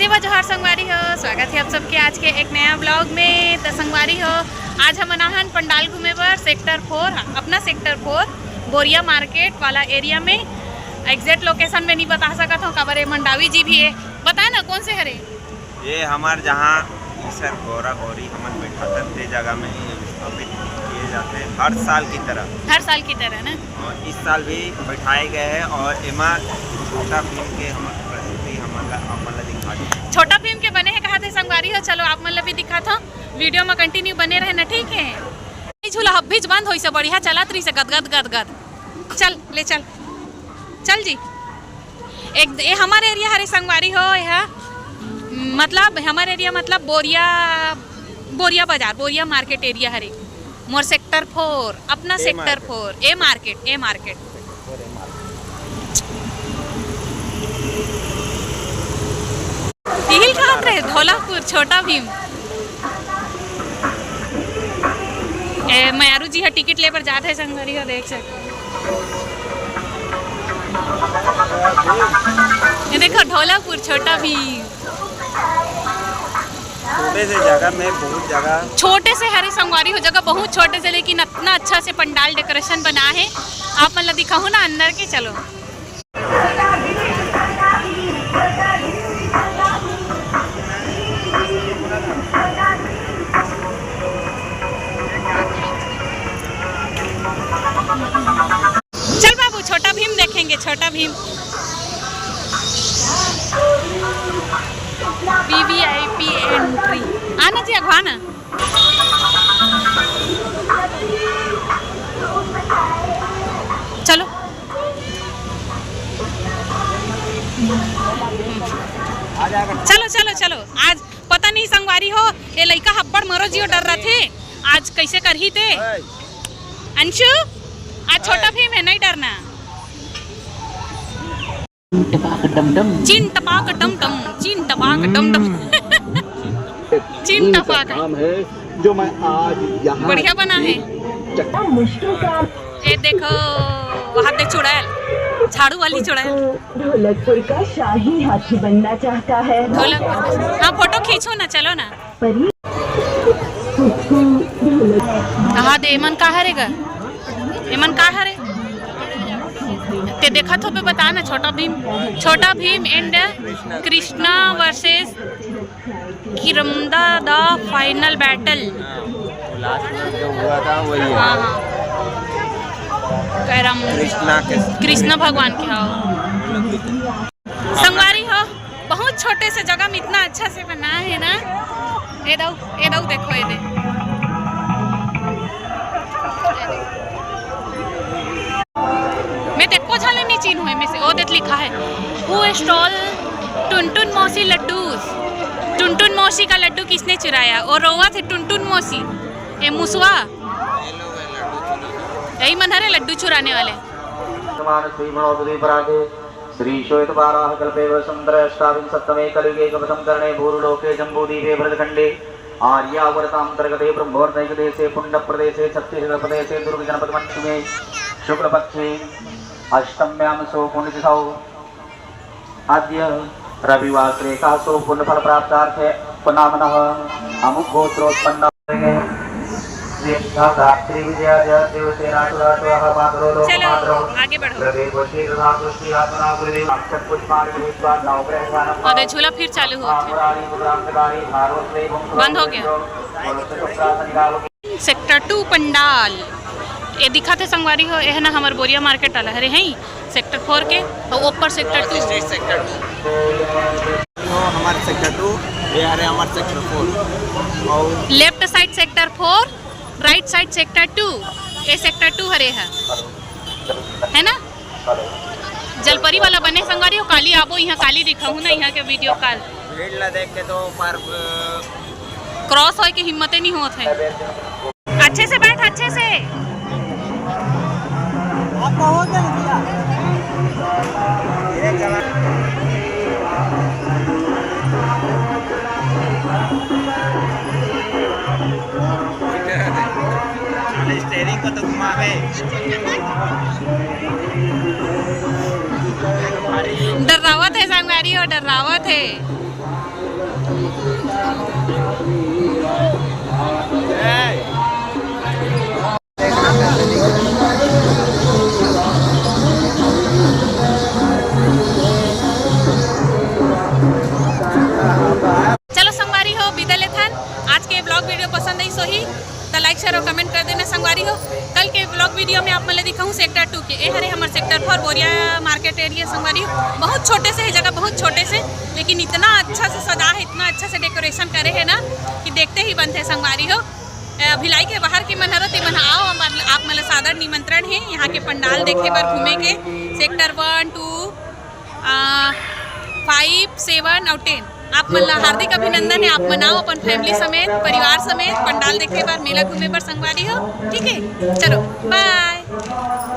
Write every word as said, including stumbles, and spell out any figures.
जय जोहार संगवारी हो, स्वागत है आप सबके आज के एक नया ब्लॉग में। तो संगवारी हो, आज हमन आहन पंडाल घूमे बर सेक्टर फोर, अपना सेक्टर फोर बोरिया मार्केट वाला एरिया में। एग्जैक्ट लोकेशन में नहीं बता सकत हूँ, काबर ये मंडावी जी भी है। बताए ना कौन से हरे? ये हमार जहाँ ईसर गौरा गौरी हमन बैठाथन ते जगह में ये स्थापित किए जाते हैं हर साल की तरह। हर साल की तरह ना? और इस साल भी बैठाए गए हैं और एमा छोटा भीम के हम प्रस्तुति हमन ला, अपन ला दिखा देते हैं। छोटा भीम के बने हैं कहा थे संगवारी हो, चलो आप मन ला भी दिखात हूँ, वीडियो में कंटिन्यू बने रहे ना, ठीक है? ये झूला अभी बंद होइसे बढ़िया चलत रहिसे गद गद गद गद। चल ले चल, चल जी। एक ये हमारे एरिया हरे संगवारी हो, यह मतलब हमारे एरिया मतलब बोरिया, बोरिया बाजार, बोरिया मार्केट एरिया हरे। मोर सेक्टर फोर, अपना A sector market. Four, A market, A market. इहिल खात रहे धौलापुर छोटा भीम। ए, मयारू जी ह टिकट ले बर जात है संगवारी हो, देख सक। ये देखो धौलापुर छोटा भीम। छोटे से जगह में बहुत जगह। छोटे से हरे संगवारी हो जगह बहुत छोटे से, लेकिन इतना अच्छा से पंडाल डेकोरेशन बना है। आप मन ला दिखाहूँ ना अंदर के, चलो। चल बाबू, छोटा भीम देखेंगे, छोटा भीम। VVIP entry. आना जी, अगवा ना। चलो। चलो, चलो, चलो। आज पता नहीं संगवारी हो, ये लइका हब्बड़ मरो जियो डर रथे। आज कैसे करही ते? अंशु, आज छोटा भीम है, नहीं डरना। टपाक डम डम। चिन टपाक डम डम, चिन टपाक डम डम। चिन टपाक। काम है जो मैं आज यहाँ बढ़िया बना है। चक्का मुश्किल काम। ये देखो, वहाँ देख चुड़ैल, झाड़ू वाली चुड़ैल। ढोलकपुर का शाही हाथी बनना चाहता है। ढोलकपुर का, हाँ, फोटो खींचो ना, चलो ना। कहा दे, एमन का हरे गा? एमन का हरे? ते देखत होबे, बता ना, छोटा भीम, छोटा Bhim and Krishna versus किरमदा, the final battle। Last में जो हुआ था वही है। हाँ, हाँ। करम कृष्णा के कृष्णा भगवान के, हाँ। संगवारी हो, बहुत छोटे से जगह में इतना अच्छा से बना है ना। ए दऊ, ए दऊ, देखो, ए दे। मैं देखो झाले नहीं चीन हुए में से, ओ देख लिखा है, "Who stole टुनटुन मौसी लड्डू?" टुनटुन मौसी का लड्डू किसने चुराया? और रोवा थे टुनटुन मौसी, ये मुसवा, यही मन हरे लड्डू चुराने वाले। श्री श्वेत बाराह कल्पे वसंतर अष्टाविंशतमे कलिगे कवसंकरणे भूर्लोके जम्बूदीपे भरतखंडे आर्यावर्तांतर्गते ब्रह्मोर्नैक देशे पुंड प्रदेशे छत्तीसगढ़ प्रदेशे दुर्ग जनपद मंच में शुक्ल पक्षे अष्टम्याम सो पुण्यतिथौ अद्य रविवासरे एकासो पुण्यफल प्राप्तार्थे पुनामनः अमुक गोत्रोत्पन्न। चलो, आगे बढ़ो। और ये झूला फिर चालू होत है, बंद हो गया। सेक्टर टू पंडाल, ये दिखत हे संगवारी हो, ये हे ना हमर बोरिया मार्केट वाला हरे, हैं सेक्टर फोर के, और ऊपर सेक्टर टू। Sector to. तो हमारे सेक्टर टू, ये हरे हमारे सेक्टर फोर। और left side sector four, right side sector two, ये सेक्टर टू हरे है, है ना? जलपरी वाला बने संगवारी हो, काली आबो यहाँ, काली दिखाहूँ ना यहाँ के वीडियो कॉल। भीड़ ला देख के तो पर, अ, क्रॉस होए के हिम्मते नहीं होत है। अच्छे से बैठ, अच्छे से। आपका हो गया भैया? अरे स्टीयरिंग को तो घुमावे। डर्रावत हे संगवारी हो, डर्रावत हे। चलो संगवारी हो, बिदा लेथन। आज के vlog video पसंद आइस होही त like, share और comment कर देना संगवारी हो। कल के vlog video में आप मन ल दिखाहूँ sector two के। ए हरे हमर sector four बोरिया market area संगवारी हो। बहुत छोटे से है जगह, बहुत छोटे से, लेकिन इतना अच्छा से सजा है, इतना अच्छा से decoration करे है ना कि देखते ही बनथे संगवारी हो। अ, भिलाई के बाहर के मन हरो ते मन ह आओ, आप, आप मन ल सादर निमंत्रण है यहाँ के पंडाल देखे बर, घूमे के। Sector one, two, आ, five, seven और ten, आप मन ला हार्दिक अभिनंदन है। आप मन आओ अपन family समेत, परिवार समेत पंडाल देखे बर, मेला घूमे बर संगवारी हो। ठीक है, चलो, bye।